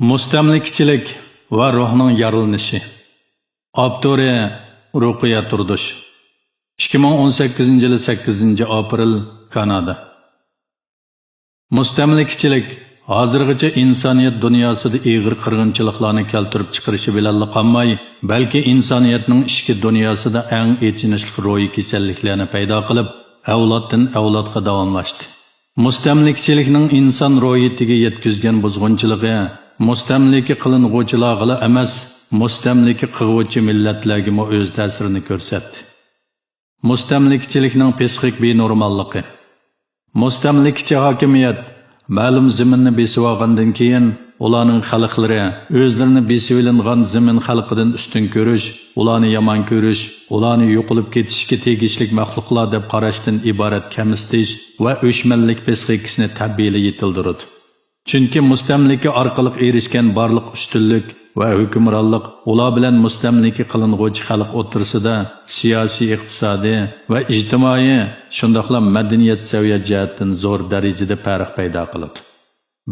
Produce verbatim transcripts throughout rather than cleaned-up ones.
مۇستەملىكىچىلىك ۋە روھنىڭ يارىلىنىشى. ئاپتورى: رۇقىيە تۇردۇش. ئىككى مىڭ ئون سەككىزىنچى يىلى سەككىزىنچى ئاپرېل، كانادا. مۇستەملىكىچىلىك ھازىرغىچە ئىنسانىيەت دۇنياسىدا ئېغىر قىرغىنچىلىقلارنى كەلتۈرۈپ چىقىرىشى بىلەنلا قالماي، بەلكى ئىنسانىيەتنىڭ ئىچكى دۇنياسىدا ئەڭ ئېچىنىشلىق روھىي كېسەللىكلەرنى پەيدا قىلىپ، ئەۋلادتىن ئەۋلادقا داۋاملاشتى. مۇستەملىكىچىلىكنىڭ ئىنسان روھىيىتىگە يەتكۈزگەن بۇزغۇنچىلىقى مۇستەملىكە قىلىنغۇچىلارغىلا ئەمەس، مۇستەملىكە قىلغۇچى مىللەتلەرگىمۇ ئۆز تەسىرىنى كۆرسەتتى. مۇستەملىكىچىلىكنىڭ پسىخىك بىنورماللىقى. مۇستەملىكىچى ھاكىمىيەت مەلۇم زېمىننى بېسىۋالغاندىن كېيىن، ئۇلارنىڭ خەلقلىرى ئۆزلىرىنى بېسىۋېلىنغان زېمىن خەلقىدىن ئۈستۈن كۆرۈش، ئۇلارنى يامان كۆرۈش، ئۇلارنى يوقىلىپ كېتىشكە تېگىشلىك مەخلۇقلار دەپ قاراشتىن ئىبارەت كەمسىتىش ۋە ئۆچمەنلىك پسىخىكىسىنى تەبىئىيلا يېتىلدۈرىدۇ. چۈنكى مۇستەملىكە ئارقىلىق ئېرىشكەن بارلىق ئۈستۈنلۈك ۋە ھۆكۈمرانلىق ئۇلار بىلەن مۇستەملىكە قىلىنغۇچى خەلق ئوتتۇرىسىدا سىياسىي، ئىقتىسادىي ۋە ئىجتىمائىي، شۇنداقلا مەدەنىيەت سەۋىيە جەھەتتىن زور دەرىجىدە پەرق پەيدا قىلىدۇ.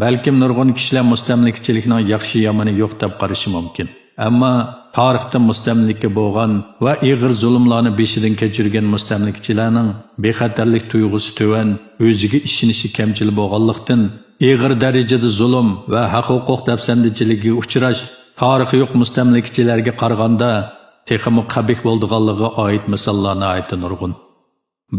بەلكىم نۇرغۇن كىشىلەر مۇستەملىكىچىلىكنىڭ ياخشى-يامىنى يوق دەپ قارىشى مۇمكىن. ئەمما تارىختا مۇستەملىكە بولغان ۋە ئېغىر زۇلۇملارنى بېشىدىن كەچۈرگەن مۇستەملىكىچىلەرنىڭ بىخەتەرلىك تۇيغۇسى تۆۋەن، ئۆزىگە ئىشىنىشى كەمچىل بولغانلىقتىن، ئېغىر دەرىجىدە زۇلۇم ۋە ھەق-ھوقۇق دەپسەندىچىلىكىگە ئۇچراش تارىخى يوق مۇستەملىكىچىلەرگە قارىغاندا تېخىمۇ قەبىھ بولىدىغانلىقىغا ئائىت مىساللار ناھايىتى نۇرغۇن.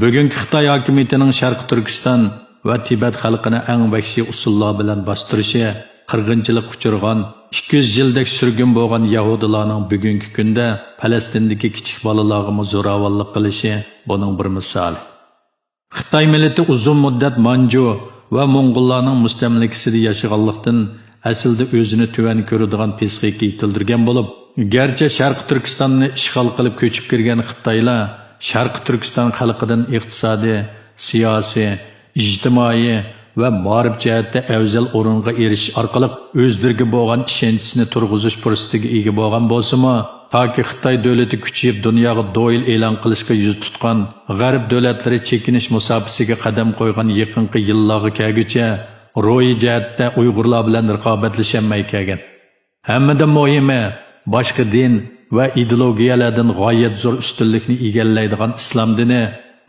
بۈگۈنكى خىتاي ھاكىمىيىتىنىڭ شەرقىي تۈركىستان ۋە تىبەت خەلقىنى ئەڭ ۋەھشىي ئۇسۇللار بىلەن باستۇرۇشى، قىرغىنچىلىققا ئۇچرىغان، ئىككى يۈز يىلدەك سۈرگۈن بولغان يەھۇدىيلارنىڭ بۈگۈنكى كۈندە پەلەستىندىكى كىچىك بالىلارغىمۇ زوراۋانلىق قىلىشى بۇنىڭ بىر مىسالى. خىتاي مىللىتى ئۇزۇن مۇددەت مانجۇ ۋە موڭغۇللارنىڭ مۇستەملىكىسىدە ياشىغانلىقتىن، ئەسلىدە ئۆزىنى تۆۋەن كۆرىدىغان پسىخىكا يېتىلدۈرگەن بولۇپ، گەرچە شەرقىي تۈركىستاننى ئىشغال قىلىپ كۆچۈپ كىرگەن خىتايلار شەرقىي تۈركىستان خەلقىدىن ئىقتىسادىي، سىياسىي، ئىجتىمائىي ۋە مائارىپ جەھەتتە ئەۋزەل ئورۇنغا ئېرىشىش ئارقىلىق ئۆزلىرىگە بولغان ئىشەنچىسىنى تۇرغۇزۇش پۇرسىتىگە ئىگە بولغان بولسىمۇ، تاكى خىتاي دۆلىتى كۈچىيىپ دۇنياغا دويل ئېلان قىلىشقا يۈز تۇتقان، غەرب دۆلەتلىرى چېكىنىش مۇساپىسىگە قەدەم قويغان يېقىنقى يىللارغا كەلگۈچە روھىي جەھەتتە ئۇيغۇرلار بىلەن رىقابەتلىشەلمەي كەلگەن. ھەممىدىن مۇھىمى، باشقا دىن ۋە ئىدېئولوگىيەلەردىن غايەت زور ئۈستۈنلۈكنى ئىگىلەيدىغان ئىسلام دىنى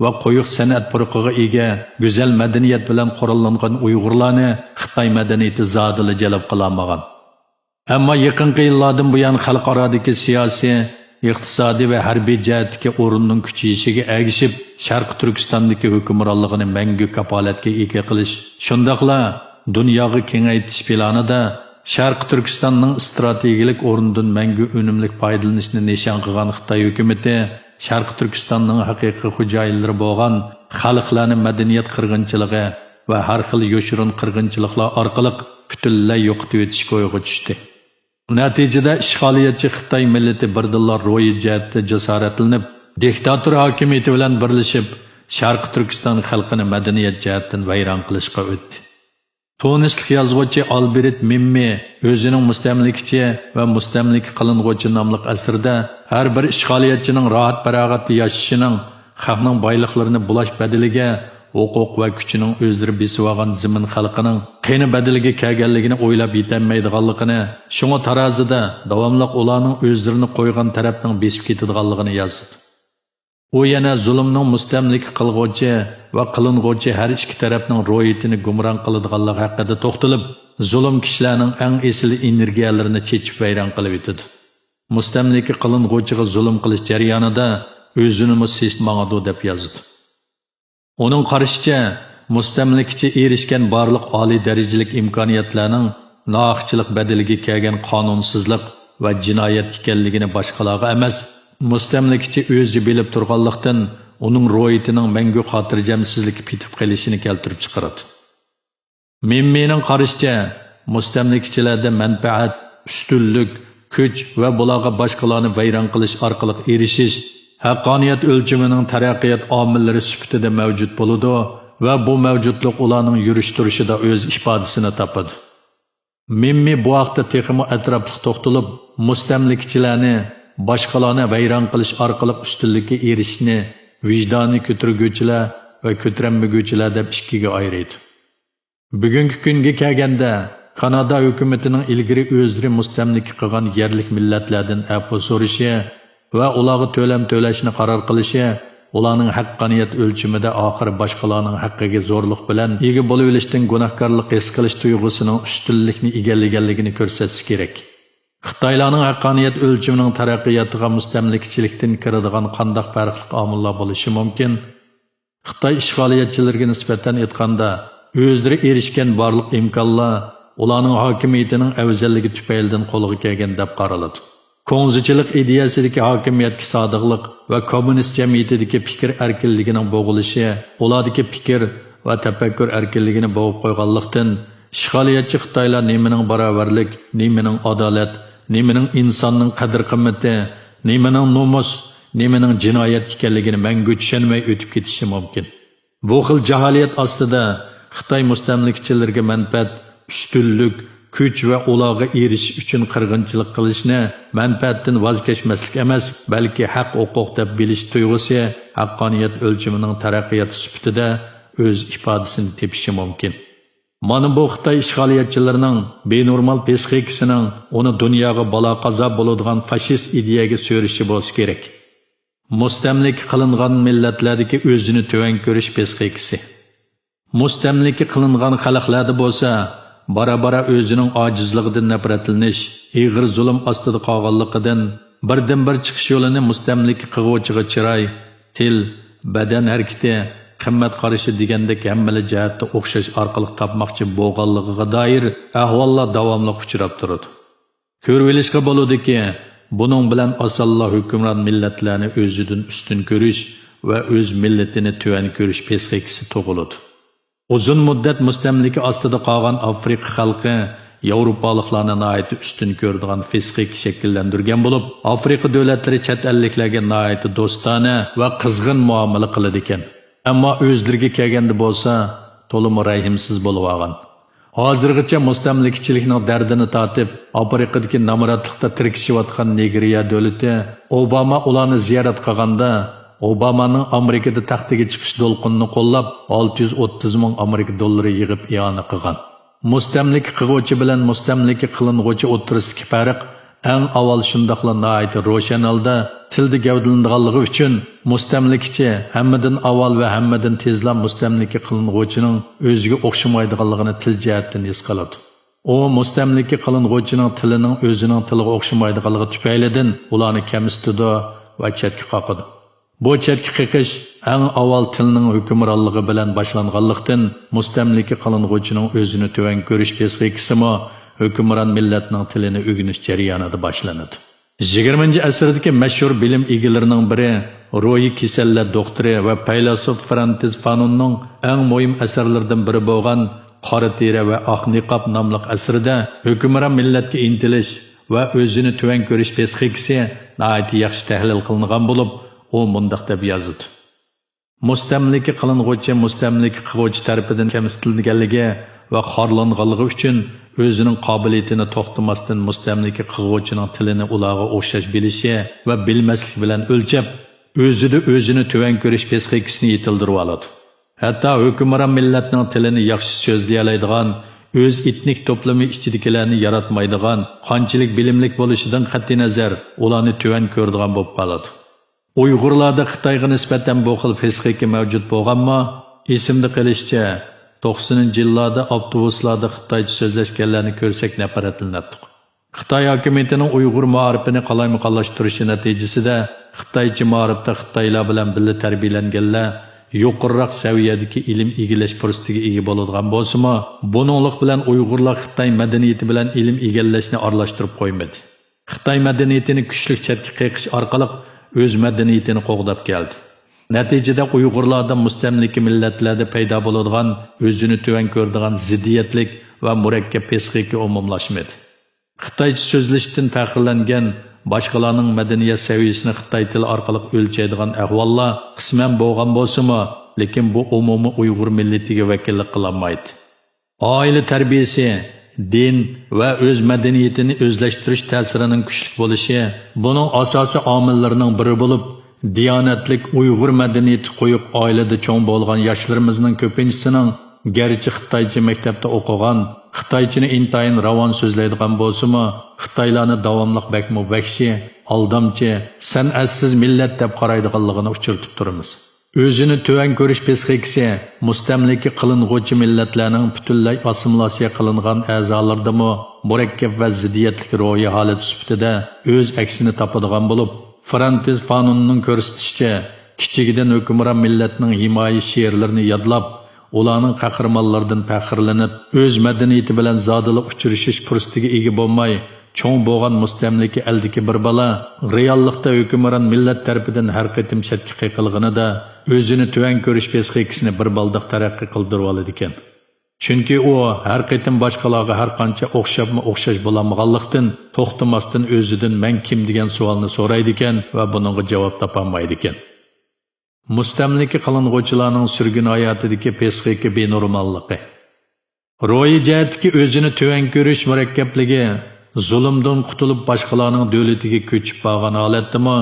ۋە قويۇق سەنئەت پۇرىقىغا ئىگە گۈزەل مەدەنىيەت بىلەن قوراللانغان ئۇيغۇرلارنى خىتاي مەدەنىيىتى زادىلا جەلپ قىلالمىغان. ئەمما يېقىنقى يىللاردىن بۇيان خەلقئارادىكى سىياسىي، ئىقتىسادىي ۋە ھەربىي جەھەتتىكى ئورنىنىڭ كۈچىيىشىگە ئەگىشىپ، شەرقىي تۈركىستاندىكى ھۆكۈمرانلىقىنى مەڭگۈ كاپالەتكە ئىگە قىلىش، شۇنداقلا دۇنياغا كېڭەيتىش پىلانىدا شەرقىي تۈركىستاننىڭ ئىستراتېگىيەلىك ئورنىدىن مەڭگۈ ئۈنۈملۈك پايدىلىنىشنى نىشان قىلغان خىتاي ھۆكۈمىتى شەرقىي تۈركىستاننىڭ ھەقىقىي خوجايىنلىرى بولغان خەلقلەرنى مەدەنىيەت قىرغىنچىلىقى ۋە ھەر خىل يوشۇرۇن قىرغىنچىلىقلار ئارقىلىق پۈتۈنلەي يوقىتىۋېتىشكە ئويغا چۈشتى. نەتىجىدە ئىشغالىيەتچى خىتاي مىللىتى بىردىنلا روھىي جەھەتتە جاسارەتلىنىپ، دىكتاتور ھاكىمىيىتى بىلەن بىرلىشىپ، شەرقىي تۈركىستان خەلقىنى مەدەنىيەت جەھەتتىن ۋەيران قىلىشقا ئۆتتى. تۇنىسلىق يازغۇچى ئالبېرت مېممى ئۆزىنىڭ مۇستەملىكىچى ۋە مۇستەملىكە قىلىنغۇچى ناملىق ئەسىرىدە ھەر بىر ئىشغالىيەتچىنىڭ راھەت-پاراغەتتە ياشىشىنىڭ، خەقنىڭ بايلىقلىرىنى بۇلاش بەدىلىگە ھوقۇق ۋە كۈچىنىڭ ئۆزلىرى بېسىۋالغان زېمىن خەلقىنىڭ قېنى بەدىلىگە كەلگەنلىكىنى ئويلاپ يېتەلمەيدىغانلىقىنى، شۇڭا تارازىدا داۋاملىق ئۇلارنىڭ ئۆزلىرىنى قويغان تەرەپنىڭ بېسىپ كېتىدىغانلىقىنى يازىدۇ. ئۇ يەنە زۇلۇمنىڭ مۇستەملىكە قىلغۇچى ۋە قىلىنغۇچى ھەر ئىككى تەرەپنىڭ روھىيىتىنى گۇمران قىلىدىغانلىقى ھەققىدە توختىلىپ، زۇلۇم كىشىلەرنىڭ ئەڭ ئېسىل ئېنېرگىيەلىرىنى چېچىپ ۋەيران قىلىۋېتىدۇ. مۇستەملىكە قىلىنغۇچىغا زۇلۇم قىلىش جەريانىدا ئۆزىنىمۇ سېسىتىپ ماڭىدۇ، دەپ يازىدۇ. ئۇنىڭ قارىشىچە، مۇستەملىكىچى ئېرىشكەن بارلىق ئالىي دەرىجىلىك ئىمكانىيەتلەرنىڭ ناھەقچىلىق بەدىلىگە كەلگەن قانۇنسىزلىق ۋە جىنايەت ئىكەنلىكىنى باشقىلارغا ئەمەس، مۇستەملىكىچى ئۆزى بىلىپ تۇرغانلىقتىن، ئۇنىڭ روھىيىتىنىڭ مەڭگۈ خاتىرجەمسىزلىككە پېتىپ قېلىشىنى كەلتۈرۈپ چىقىرىدۇ. مېممىنىڭ قارىشىچە، مۇستەملىكىچىلەردە مەنپەئەت، ئۈستۈنلۈك، كۈچ ۋە بۇلارغا باشقىلارنى ۋەيران قىلىش ئارقىلىق ئېرىشىش ھەققانىيەت ئۆلچىمىنىڭ تەرەققىيات ئامىللىرى سۈپىتىدە مەۋجۇت بولىدۇ ۋە بۇ مەۋجۇتلۇق ئۇلارنىڭ يۈرۈش-تۇرۇشىدا ئۆز ئىپادىسىنى تاپىدۇ. مېممى بۇ ھەقتە تېخىمۇ ئەتراپلىق توختىلىپ، مۇستەملىكىچىلەرنى باشقىلارنى ۋەيران قىلىش ئارقىلىق ئۈستۈنلۈككە ئېرىشىشنى ۋىجدانى كۆتۈرگۈچىلەر ۋە كۆتۈرەلمىگۈچىلەر دەپ ئىككىگە ئايرىيدۇ. بۈگۈنكى كۈنگە كەلگەندە، كانادا ھۆكۈمىتىنىڭ ئىلگىرى ئۆزلىرى مۇستەملىكە قىلغان يەرلىك مىللەتلەردىن ئەپۇ سورىشى ۋە ئۇلارغا تۆلەم تۆلەشنى قارار قىلىشى ئۇلارنىڭ ھەققانىيەت ئۆلچىمىدە ئاخىر باشقىلارنىڭ ھەققىگە زورلۇق بىلەن ئىگە بولۇۋېلىشتىن گۇناھكارلىق ھېس قىلىش تۇيغۇسىنىڭ ئۈستۈنلۈكنى ئىگىلىگەنلىكىنى كۆرسەتسە كېرەك. خىتايلارنىڭ ھەققانىيەت ئۆلچىمىنىڭ تەرەققىياتىغا مۇستەملىكىچىلىكتىن كىرىدىغان قانداق پەرقلىق ئامىللار بولۇشى مۇمكىن؟ خىتاي ئىشغالىيەتچىلىرىگە نىسبەتەن ئېيتقاندا، ئۆزلىرى ئېرىشكەن بارلىق ئىمكانلار ئۇلارنىڭ ھاكىمىيىتىنىڭ ئەۋزەللىكى تۈپەيلىدىن قولىغا كەلگەن دەپ قارىلىدۇ. كۇڭزىچىلىق ئىدىيەسىدىكى ھاكىمىيەتكە سادىقلىق ۋە كوممۇنىست جەمئىيىتىدىكى پىكىر ئەركىنلىكىنىڭ بوغۇلۇشى ئۇلاردىكى پىكىر ۋە تەپەككۇر ئەركىنلىكىنى بوغۇپ قويغانلىقتىن، ئىشغالىيەتچى خىتايلار نېمىنىڭ باراۋەرلىك، نېمىنىڭ ئادالەت، نېمىنىڭ ئىنساننىڭ قەدىر-قىممىتى، نېمىنىڭ نومۇس، نېمىنىڭ جىنايەت ئىكەنلىكىنى مەڭگۈ چۈشەنمەي ئۆتۈپ كېتىشى مۇمكىن. بۇ خىل جاھالىيەت ئاستىدا خىتاي مۇستەملىكىچىلىرىگە مەنپەئەت، ئۈستۈنلۈك، كۈچ ۋە ئۇلارغا ئېرىشىش ئۈچۈن قىرغىنچىلىق قىلىشنى مەنپەئەتتىن ۋاز كەچمەسلىك ئەمەس، بەلكى ھەق-ھوقۇق دەپ بىلىش تۇيغۇسى ھەققانىيەت ئۆلچىمىنىڭ تەرەققىياتى سۈپىتىدە ئۆز ئىپادىسىنى تېپىشى مۇمكىن. مانا بۇ خىتاي ئىشغالىيەتچىلىرىنىڭ بىنورمال پسىخىكىسىنىڭ ئۇنى دۇنياغا بالا-قازا بولىدىغان فاشىست ئىدىيەگە سۆرىشى بولسا كېرەك. مۇستەملىكە قىلىنغان مىللەتلەردىكى ئۆزىنى تۆۋەن كۆرۈش پسىخىكىسى. مۇستەملىكە قىلىنغان خەلقلەردە بولسا، بارا-بارا ئۆزىنىڭ ئاجىزلىقىدىن نەپرەتلىنىش، ئېغىر زۇلۇم ئاستىدا قالغانلىقىدىن، بىردىنبىر چىقىش يولىنى مۇستەملىكە قىلغۇچىغا چىراي، تىل، بەدەن ھەرىكىتى، قىممەت قارىشى دېگەندەك ھەممىلا جەھەتتە ئوخشاش ئارقىلىق تاپماقچى بولغانلىقىغا دائىر ئەھۋاللار داۋاملىق ئۇچراپ تۇرىدۇ. كۆرۈۋېلىشقا بولىدۇكى، بۇنىڭ بىلەن ئاسانلا ھۆكۈمران مىللەتلەرنى ئۆزىدىن ئۈستۈن كۆرۈش ۋە ئۆز مىللىتىنى تۆۋەن كۆرۈش پسىخىكىسى تۇغۇلىدۇ. ئۇزۇن مۇددەت مۇستەملىكە ئاستىدا قالغان ئافرىقا خەلقى ياۋروپالىقلارنى ناھايىتى ئۈستۈن كۆرىدىغان پسىخىكا شەكىللەندۈرگەن بولۇپ، ئافرىقا دۆلەتلىرى چەت ئەللىكلەرگە ناھايىتى دوستانە ۋە قىزغىن مۇئامىلە قىلىدىكەن. ئەمما ئۆزلىرىگە كەلگەندە بولسا، تولىمۇ رەھىمسىز بولۇۋالغان. ھازىرغىچە مۇستەملىكىچىلىكنىڭ دەردىنى تارتىپ، ئافرىقىدىكى نامراتلىقتا تىركىشىۋاتقان نېگرىيە دۆلىتى ئوباما ئۇلارنى زىيارەت قىلغاندا، ئوبامانىڭ ئامېرىكىدا تەختىگە چىقىش دولقۇنىنى قوللاپ، ئالتە يۈز ئوتتۇز مىڭ ئامېرىكا دوللىرى يىغىپ ئىئانە قىلغان. مۇستەملىكە قىلغۇچى بىلەن مۇستەملىكە قىلىنغۇچى ئوتتۇرىسىدىكى پەرق ئەڭ ئاۋۋال شۇنداقلا ناھايىتى روشەن ھالدا تىلدا گەۋدىلىنىدىغانلىقى ئۈچۈن، مۇستەملىكىچى ھەممىدىن ئاۋۋال ۋە ھەممىدىن تېزلا مۇستەملىكە قىلىنغۇچىنىڭ ئۆزىگە ئوخشىمايدىغانلىقىنى تىل جەھەتتىن ھېس قىلىدۇ. ئۇ مۇستەملىكە قىلىنغۇچىنىڭ تىلىنىڭ ئۆزىنىڭ تىلىغا ئوخشىمايدىغانلىقى تۈپەيلىدىن ئۇلارنى كەمسىتىدۇ ۋە چەتكە قاقىدۇ. بۇ چەتكە قېقىش ئەڭ ئاۋۋال تىلنىڭ ھۆكۈمرانلىقى بىلەن باشلانغانلىقتىن، مۇستەملىكە قىلىنغۇچىنىڭ ئۆزىنى تۆۋەن كۆرۈش پسىخىكىسىمۇ ھۆكۈمران مىللەتنىڭ تىلىنى ئۆگىنىش جەريانىدا باشلىنىدۇ. يىگىرمىنچى ئەسىردىكى مەشھۇر بىلىم ئىگىلىرىنىڭ بىرى، روھىي كېسەللەر دوختۇرى ۋە پەيلاسوپ فرانتىز فانوننىڭ ئەڭ مۇھىم ئەسەرلىرىدىن بىرى بولغان قارا تېرە ۋە ئاق نىقاب ناملىق ئەسىرىدە ھۆكۈمران مىللەتكە ئىنتىلىش ۋە ئۆزىنى تۆۋەن كۆرۈش پسىخىكىسى ناھايىتى ياخشى تەھلىل قىلىنغان بولۇپ، ئۇ مۇنداق دەپ يازىدۇ: مۇستەملىكە قىلىنغۇچى مۇستەملىكە قىلغۇچى تەرىپىدىن كەمسىتىلگەنلىكى ۋە خارلانغانلىقى ئۈچۈن ئۆزىنىڭ قابىلىيىتىنى توختىماستىن مۇستەملىكە قىلغۇچىنىڭ تىلىنى ئۇلارغا ئوخشاش بىلىشى ۋە بىلمەسلىكى بىلەن ئۆلچەپ، ئۆزىدە ئۆزىنى تۆۋەن كۆرۈش پسىخىكىسىنى يېتىلدۈرۈۋالىدۇ. ھەتتا ھۆكۈمران مىللەتنىڭ تىلىنى ياخشى سۆزلىيەلەيدىغان، ئۆز ئېتنىك توپلىمى ئىچىدىكىلەرنى ياراتمايدىغان، قانچىلىك بىلىملىك بولۇشىدىن قەتئىينەزەر، ئۇلارنى تۆۋەن كۆرىدىغان بولۇپ قالىدۇ. ئۇيغۇرلاردا خىتايغا نىسبەتەن بۇ خىل پسىخىكا مەۋجۇت بولغانمۇ؟ ئېسىمدە قېلىشىچە، توقسىنىنچى يىللاردا ئاپتوبۇسلاردا خىتايچە سۆزلەشكەنلەرنى كۆرسەك نەپرەتلىنەتتۇق. خىتاي ھاكىمىيىتىنىڭ ئۇيغۇر مائارىپىنى قالايمىقانلاشتۇرۇشى نەتىجىسىدە، خىتايچە مائارىپتا خىتايلار بىلەن بىللە تەربىيەلەنگەنلەر يۇقىرىراق سەۋىيەدىكى ئىلىم ئىگىلەش پۇرسىتىگە ئىگە بولىدىغان بولسىمۇ، بۇنىڭلىق بىلەن ئۇيغۇرلار خىتاي مەدەنىيىتى بىلەن ئىلىم ئىگىلەشنى ئارىلاشتۇرۇپ قويمىدى. خىتاي مەدەنىيىتىنى كۈچلۈك چەتكە قېقىش ئارقىلىق ئۆز مەدەنىيىتىنى قوغداپ كەلدى. نەتىجىدە ئۇيغۇرلاردا مۇستەملىكە مىللەتلەردە پەيدا بولىدىغان ئۆزىنى تۆۋەن كۆرىدىغان زىددىيەتلىك ۋە مۇرەككەپ پسىخىكا ئومۇملاشمىدى. خىتايچە سۆزلىشىشتىن پەخىرلەنگەن، باشقىلارنىڭ مەدەنىيەت سەۋىيەسىنى خىتاي تىلى ئارقىلىق ئۆلچەيدىغان ئەھۋاللار قىسمەن بولغان بولسىمۇ، لېكىن بۇ ئومۇمىي ئۇيغۇر مىللىتىگە ۋەكىللىك قىلالمايدۇ. ئائىلە تەربىيەسى، دىن ۋە ئۆز مەدەنىيىتىنى ئۆزلەشتۈرۈش تەسىرىنىڭ كۈچلۈك بولۇشى، بۇنىڭ ئاساسىي ئامىللىرىنىڭ بىرى بولۇپ، دىيانەتلىك، ئۇيغۇر مەدەنىيىتى قويۇق ئائىلىدە چوڭ بولغان ياشلىرىمىزنىڭ كۆپىنچىسىنىڭ گەرچە خىتايچە مەكتەپتە ئوقۇغان، خىتايچىنى ئىنتايىن راۋان سۆزلەيدىغان بولسىمۇ، خىتايلارنى داۋاملىق بەكمۇ ۋەھشىي، ئالدامچى، سەنئەتسىز مىللەت دەپ قارايدىغانلىقىنى ئۇچرىتىپ تۇرىمىز. ئۆزىنى تۆۋەن كۆرۈش پسىخىكىسى مۇستەملىكە قىلىنغۇچى مىللەتلەرنىڭ پۈتۈنلەي ئاسسىمىلياتسىيە قىلىنغان ئەزالىرىدىمۇ مۇرەككەپ ۋە زىددىيەتلىك روھىي ھالەت سۈپىتىدە ئۆز ئەكسىنى تاپىدىغان بولۇپ، فرانتس فانوننىڭ كۆرسىتىشىچە، كىچىكىدىن ھۆكۈمران مىللەتنىڭ ھىمايە شېئىرلىرىنى يادلاپ، ئۇلارنىڭ قەھرىمانلىرىدىن پەخىرلىنىپ، ئۆز مەدەنىيىتى بىلەن زادىلا ئۇچرىشىش پۇرسىتىگە ئىگە بولماي، چوڭ بولغان مۇستەملىكە ئەلدىكى بىر بالا رېئاللىقتا ھۆكۈمران مىللەت تەرىپىدىن ھەر قېتىم چەتكە قېقىلغىنىدا، ئۆزىنى تۆۋەن كۆرۈش پسىخىكىسىنى بىر بالداق تەرەققىي قىلدۇرۇۋالىدىكەن. چۈنكى ئۇ ھەر قېتىم باشقىلارغا ھەر قانچە ئوخشاپمۇ ئوخشاش بولالمىغانلىقتىن، توختىماستىن ئۆزىدىن مەن كىم دېگەن سوئالنى سورايدىكەن ۋە بۇنىڭغا جاۋاب تاپالمايدىكەن. مۇستەملىكە قىلىنغۇچىلارنىڭ سۈرگۈن ھاياتىدىكى پسىخىكا بىنورماللىقى. روھىي جەھەتتىكى ئۆزىنى تۆۋەن كۆرۈش مۇرەككەپلىكى، زۇلۇمدىن قۇتۇلۇپ باشقىلارنىڭ دۆلىتىگە كۆچۈپ بارغان ھالەتتىمۇ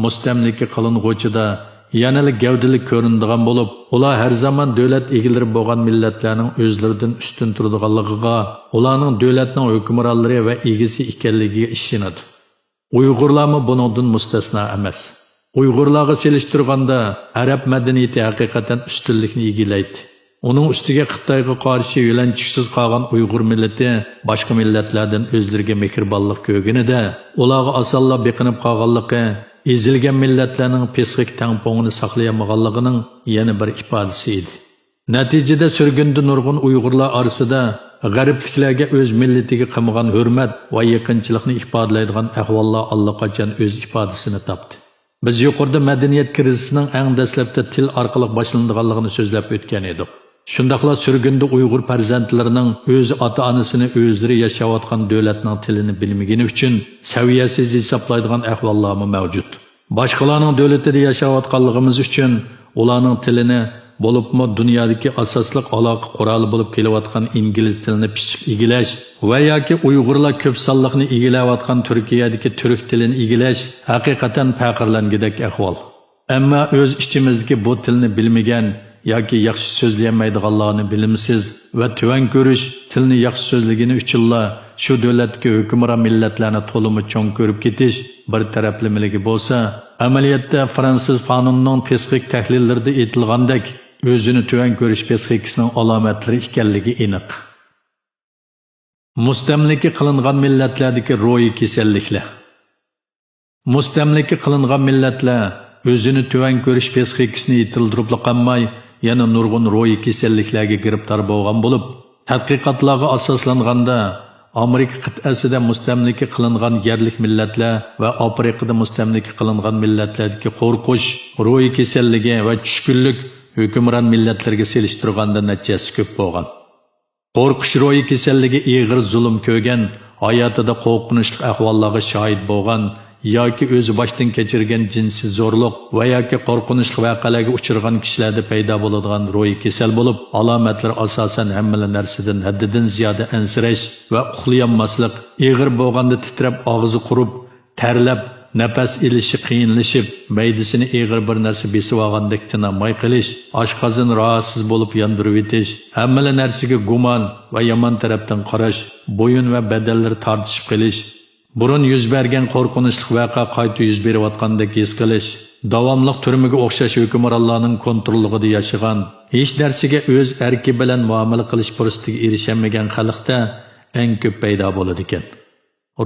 مۇستەملىكە قىلىنغۇچىدا يەنىلا گەۋدىلىك كۆرۈنىدىغان بولۇپ، ئۇلار ھەر زامان دۆلەت ئىگىلىرى بولغان مىللەتلەرنىڭ ئۆزلىرىدىن ئۈستۈن تۇرىدىغانلىقىغا، ئۇلارنىڭ دۆلەتنىڭ ھۆكۈمرانلىرى ۋە ئىگىسى ئىكەنلىكىگە ئىشىنىدۇ. ئۇيغۇرلارمۇ بۇنىڭدىن مۇستەسنا ئەمەس. ئۇيغۇرلارغا سېلىشتۇرغاندا، ئەرەب مەدەنىيىتى ھەقىقەتەن ئۈستۈنلۈكنى ئىگىلەيتتى. ئۇنىڭ ئۈستىگە خىتايغا قارشى يۆلەنچۈكسىز قالغان ئۇيغۇر مىللىتى باشقا مىللەتلەردىن ئۆزلىرىگە مېھرىبانلىق كۆرگىنىدە، ئۇلارغا ئاسانلا بېقىنىپ قالغانلىقى، ئېزىلگەن مىللەتلەرنىڭ پسىخىك تەڭپۇڭىنى ساقلىيالمىغانلىقىنىڭ يەنە بىر ئىپادىسى ئىدى. نەتىجىدە سۈرگۈندە نۇرغۇن ئۇيغۇرلار ئارىسىدا غەربلىكلەرگە ئۆز مىللىتىگە قىلمىغان ھۆرمەت ۋە يېقىنچىلىقنى ئىپادىلەيدىغان ئەھۋاللار ئاللىقاچان ئۆز ئىپادىسىنى تاپتى. بىز يۇقىرىدا مەدەنىيەت كىرىزىسىنىڭ ئەڭ دەسلەپتە تىل ئارقىلىق باشلىنىدىغانلىقىنى سۆزلەپ ئۆتكەن ئىدۇق. شۇنداقلا سۈرگۈندە ئۇيغۇر پەرزەنتلىرىنىڭ ئۆز ئاتا-ئانىسىنى ئۆزلىرى ياشاۋاتقان دۆلەتنىڭ تىلىنى بىلمىگىنى ئۈچۈن سەۋىيەسىز ھېسابلايدىغان ئەھۋاللارمۇ مەۋجۇت. باشقىلارنىڭ دۆلىتىدە ياشاۋاتقانلىقىمىز ئۈچۈن ئۇلارنىڭ تىلىنى، بولۇپمۇ دۇنيادىكى ئاساسلىق ئالاقە قورالى بولۇپ كېلىۋاتقان ئىنگلىز تىلىنى پىششىق ئىگىلەش ۋە ياكى ئۇيغۇرلار كۆپ سانلىقنى ئىگىلەۋاتقان تۈركىيەدىكى تۈرك تىلىنى ئىگىلەش ھەقىقەتەن پەخىرلەنگۈدەك ئەھۋال. ئەمما ئۆز ئىچىمىزدىكى بۇ تىلنى بىلمىگەن ياكى ياخشى سۆزلىيەلمەيدىغانلارنى بىلىمسىز ۋە تۆۋەن كۆرۈش، تىلنى ياخشى سۆزلىگىنى ئۈچۈنلا شۇ دۆلەتتىكى ھۆكۈمران مىللەتلەرنى تولىمۇ چوڭ كۆرۈپ كېتىش بىر تەرەپلىمىلىكى بولسا، ئەمەلىيەتتە فرانسىز فانوننىڭ پسىخىك تەھلىللىرىدە ئېيتىلغاندەك، ئۆزىنى تۆۋەن كۆرۈش پسىخىكىسىنىڭ ئالامەتلىرى ئىكەنلىكى ئېنىق. مۇستەملىكە قىلىنغان مىللەتلەردىكى روھىي كېسەللىكلەر. مۇستەملىكە قىلىنغان مىللەتلەر ئۆزىنى تۆۋەن كۆرۈش پسىخىكىسىنى يېتىلدۈرۈپلا قالماي، يەنە نۇرغۇن روھىي كېسەللىكلەرگە گىرىپتار بولغان بولۇپ، تەتقىقاتلارغا ئاساسلانغاندا، ئامېرىكا قىتئەسىدە مۇستەملىكە قىلىنغان يەرلىك مىللەتلەر ۋە ئافرىقىدا مۇستەملىكە قىلىنغان مىللەتلەردىكى قورقۇش، روھىي كېسەللىكى ۋە چۈشكۈنلۈك ھۆكۈمران مىللەتلەرگە سېلىشتۇرغاندا نەچچە ھەسسە كۆپ بولغان. قورقۇش روھىي كېسەللىكى ئېغىر زۇلۇم كۆرگەن، ھاياتىدا قورقۇنچلۇق ئەھۋاللارغا شاھىت بولغان ياكى ئۆزى باشتىن كەچۈرگەن جىنسىي زورلۇق ۋە ياكى قورقۇنچلۇق ۋەقەلەرگە ئۇچرىغان كىشىلەردە پەيدا بولىدىغان روھىي كېسەل بولۇپ، ئالامەتلىرى ئاساسەن ھەممىلا نەرسىدىن ھەددىدىن زىيادە ئەنسىرەش ۋە ئۇخلىيالماسلىق، ئېغىر بولغاندا تىترەپ ئاغزى قۇرۇپ، تەرلەپ، نەپەس ئېلىشى قىيىنلىشىپ، مەيدىسىنى ئېغىر بىر نەرسە بېسىۋالغاندەك تىنالماي قېلىش، ئاشقازىنى راھەتسىز بولۇپ ياندۇرۇۋېتىش، ھەممىلا نەرسىگە گۇمان ۋە يامان تەرەپتىن قاراش، بويۇن ۋە بەدەنلىرى تارتىشىپ قېلىش، بۇرۇن يۈز بەرگەن قورقۇنچلۇق ۋەقە قايتا يۈز بېرىۋاتقاندەك ھېس قىلىش، داۋاملىق تۈرمىگە ئوخشاش ھۆكۈمرانلارنىڭ كونتروللۇقىدا ياشىغان، ھېچ نەرسىگە ئۆز ئەركى بىلەن مۇئامىلە قىلىش پۇرسىتىگە ئېرىشەلمىگەن خەلقتە ئەڭ كۆپ پەيدا بولىدىكەن.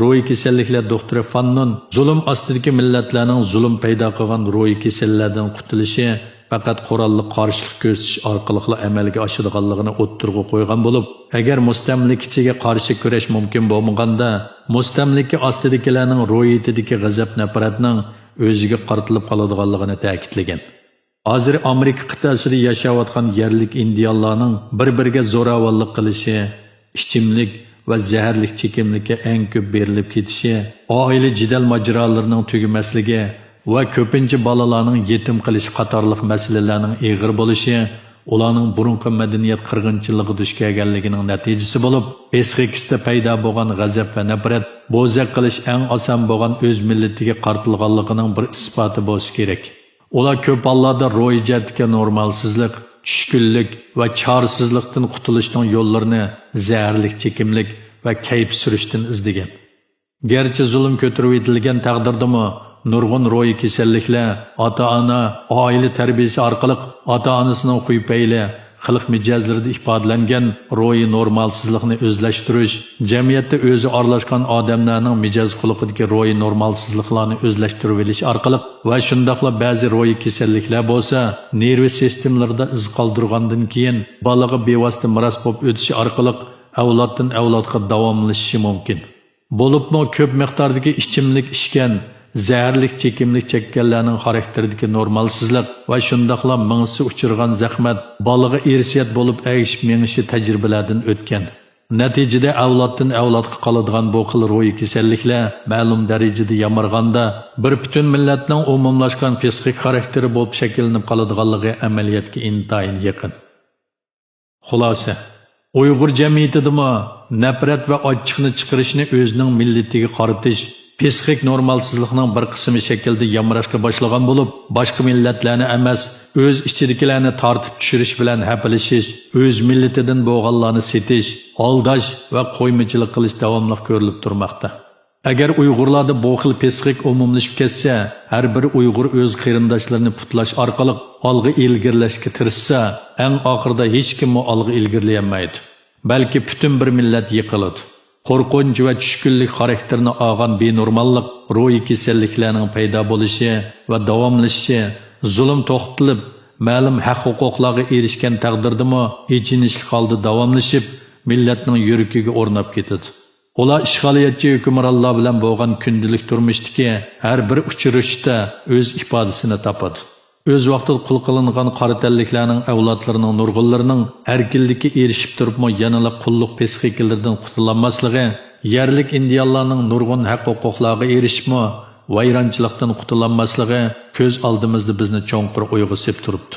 روھىي كېسەللىكلەر دوختۇرى فاننون زۇلۇم ئاستىدىكى مىللەتلەرنىڭ زۇلۇم پەيدا قىلغان روھىي كېسەللەردىن قۇتۇلۇشى پەقەت قوراللىق قارشىلىق كۆرسىتىش ئارقىلىقلا ئەمەلگە ئاشىدىغانلىقىنى ئوتتۇرىغا قويغان بولۇپ، ئەگەر مۇستەملىكىچىگە قارشى كۈرەش مۇمكىن بولمىغاندا، مۇستەملىكە ئاستىدىكىلەرنىڭ روھىيىتىدىكى غەزەپ-نەپرەتنىڭ ئۆزىگە قارىتىلىپ قالىدىغانلىقىنى تەكىتلىگەن. ھازىر ئامېرىكا قىتئەسىدە ياشاۋاتقان يەرلىك ئىندىيانلارنىڭ بىر-بىرىگە زوراۋانلىق قىلىشى، ئىچىملىك ۋە زەھەرلىك چېكىملىككە ئەڭ كۆپ بېرىلىپ كېتىشى، ئائىلە جېدەل ماجىرالىرىنىڭ تۈگىمەسلىكى ۋە كۆپىنچە بالىلارنىڭ يېتىم قېلىشى قاتارلىق مەسىلىلەرنىڭ ئېغىر بولۇشى ئۇلارنىڭ بۇرۇنقى مەدەنىيەت قىرغىنچىلىقىغا دۇچ كەلگەنلىكىنىڭ نەتىجىسى بولۇپ، پسىخىكىسىدا پەيدا بولغان غەزەپ ۋە نەپرەت، بوزەك قىلىش ئەڭ ئاسان بولغان ئۆز مىللىتىگە قارىتىلغانلىقىنىڭ بىر ئىسپاتى بولسا كېرەك. ئۇلار كۆپ ھاللاردا روھىي جەھەتتىكى نورمالسىزلىق، چۈشكۈنلۈك ۋە چارىسىزلىقتىن قۇتۇلۇشنىڭ يوللىرىنى زەھەرلىك چېكىملىك ۋە كەيپ سۈرۈشتىن ئىزدىگەن. گەرچە زۇلۇم كۆتۈرۈۋېتىلگەن تەقدىردىمۇ، نۇرغۇن روھىي كېسەللىكلەر ئاتا-ئانا، ئائىلە تەربىيەسى ئارقىلىق ئاتا-ئانىسىنىڭ خۇي-پەيلى، خىلق مىجەزلىرىدە ئىپادىلەنگەن روھىي نورمالسىزلىقنى ئۆزلەشتۈرۈش، جەمئىيەتتە ئۆزى ئارىلاشقان ئادەملەرنىڭ مىجەز خۇلقىدىكى روھىي نورمالسىزلىقلارنى ئۆزلەشتۈرۈۋېلىش ئارقىلىق ۋە شۇنداقلا بەزى روھىي كېسەللىكلەر بولسا نېرۋا سىستېمىلىرىدا ئىز قالدۇرغاندىن كېيىن بالىغا بىۋاسىتە مىراس بولۇپ ئۆتۈشى ئارقىلىق ئەۋلادتىن ئەۋلادقا داۋاملىشىشى مۇمكىن. بولۇپمۇ كۆپ مىقداردىكى ئىچىملىك ئىچكەن، زەھەرلىك چېكىملىك چەككەنلەرنىڭ خاراكتېرىدىكى نورمالسىزلىق ۋە شۇنداقلا مېڭىسى ئۇچرىغان زەخمەت بالىغا ئىرسىيەت بولۇپ ئەگىشىپ مېڭىشى تەجرىبىلەردىن ئۆتكەن. نەتىجىدە ئەۋلادتىن ئەۋلادقا قالىدىغان بۇ خىل روھىي كېسەللىكلەر مەلۇم دەرىجىدە يامرىغاندا، بىر پۈتۈن مىللەتنىڭ ئومۇملاشقان پسىخىك خاراكتېرى بولۇپ شەكىللىنىپ قالىدىغانلىقى ئەمەلىيەتكە ئىنتايىن يېقىن. خۇلاسە، ئۇيغۇر جەمئىيىتىدىمۇ نەپرەت ۋە ئاچچىقنى چىقىرىشنى ئۆزىنىڭ مىللىتىگە قارىتىش، پسىخىك نورمالسىزلىقنىڭ بىر قىسمى شەكلىدە يامراشقا باشلىغان بولۇپ، باشقا مىللەتلەرنى ئەمەس، ئۆز ئىچىدىكىلەرنى تارتىپ چۈشۈرۈش بىلەن ھەپىلىشىش، ئۆز مىللىتىدىن بولغانلارنى سېتىش، ئالداش ۋە قويمىچىلىق قىلىش داۋاملىق كۆرۈلۈپ تۇرماقتا. ئەگەر ئۇيغۇرلاردا بۇ خىل پسىخىك ئومۇملىشىپ كەتسە، ھەر بىر ئۇيغۇر ئۆز قېرىنداشلىرىنى پۇتلاش ئارقىلىق ئالغا ئىلگىرىلەشكە تىرىشسا، ئەڭ ئاخىرىدا ھېچكىممۇ ئالغا ئىلگىرىلىيەلمەيدۇ. بەلكى پۈتۈن بىر مىللەت يىقىلىدۇ. قورقۇنچ ۋە چۈشكۈنلۈك خاراكتېرىنى ئالغان بىنورماللىق روھىي كېسەللىكلەرنىڭ پەيدا بولۇشى ۋە داۋاملىشىشى، زۇلۇم توختىتىلىپ، مەلۇم ھەق-ھوقۇقلارغا ئېرىشكەن تەقدىردىمۇ ئېچىنىشلىق ھالدا داۋاملىشىپ، مىللەتنىڭ يۈرىكىگە ئورناپ كېتىدۇ. ئۇلار ئىشغالىيەتچى ھۆكۈمرانلار بىلەن بولغان كۈندىلىك تۇرمۇشتىكى ھەر بىر ئۇچرىشىشتا ئۆز ئىپادىسىنى تاپىدۇ. ئۆز ۋاقتىدا قۇل قىلىنغان قارا تەنلىكلەرنىڭ ئەۋلادلىرىنىڭ نۇرغۇنلىرىنىڭ ئەركىنلىككە ئېرىشىپ تۇرۇپمۇ يەنىلا قۇللۇق پسىخىكىلىرىدىن قۇتۇلالماسلىقى، يەرلىك ئىندىيانلارنىڭ نۇرغۇن ھەق-ھوقۇقلارغا ئېرىشىپمۇ ۋەيرانچىلىقتىن قۇتۇلالماسلىقى كۆز ئالدىمىزدا بىزنى چوڭقۇر ئويغا سېلىپ تۇرۇپتۇ.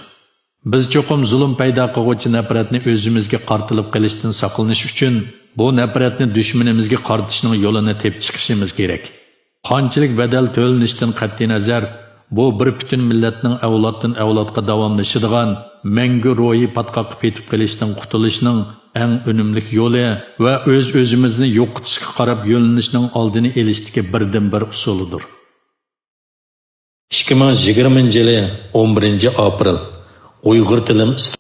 بىز چوقۇم زۇلۇم پەيدا قىلغۇچى نەپرەتنى ئۆزىمىزگە قارىتىلىپ قېلىشتىن ساقلىنىش ئۈچۈن، بۇ نەپرەتنى دۈشمىنىمىزگە قارىتىشنىڭ يولىنى تېپىپ چىقىشىمىز كېرەك. قانچىلىك بەدەل تۆلىنىشتىن قەتئىينەزەر، بۇ بىر پۈتۈن مىللەتنىڭ ئەۋلادتىن ئەۋلادقا داۋاملىشىدىغان مەڭگۈ روھىي پاتقاققا پېتىپ قېلىشتىن قۇتۇلۇشنىڭ ئەڭ ئۈنۈملۈك يولى ۋە ئۆز-ئۆزىمىزنى يوقىتىشقا قاراپ يۆنىلىشنىڭ ئالدىنى ئېلىشتىكى بىردىنبىر ئۇسۇلىدۇر. ئىككى مىڭ يىگىرمىنچى يىلى ئون بىرىنچى ئاپرېل، ئۇيغۇر تىلىم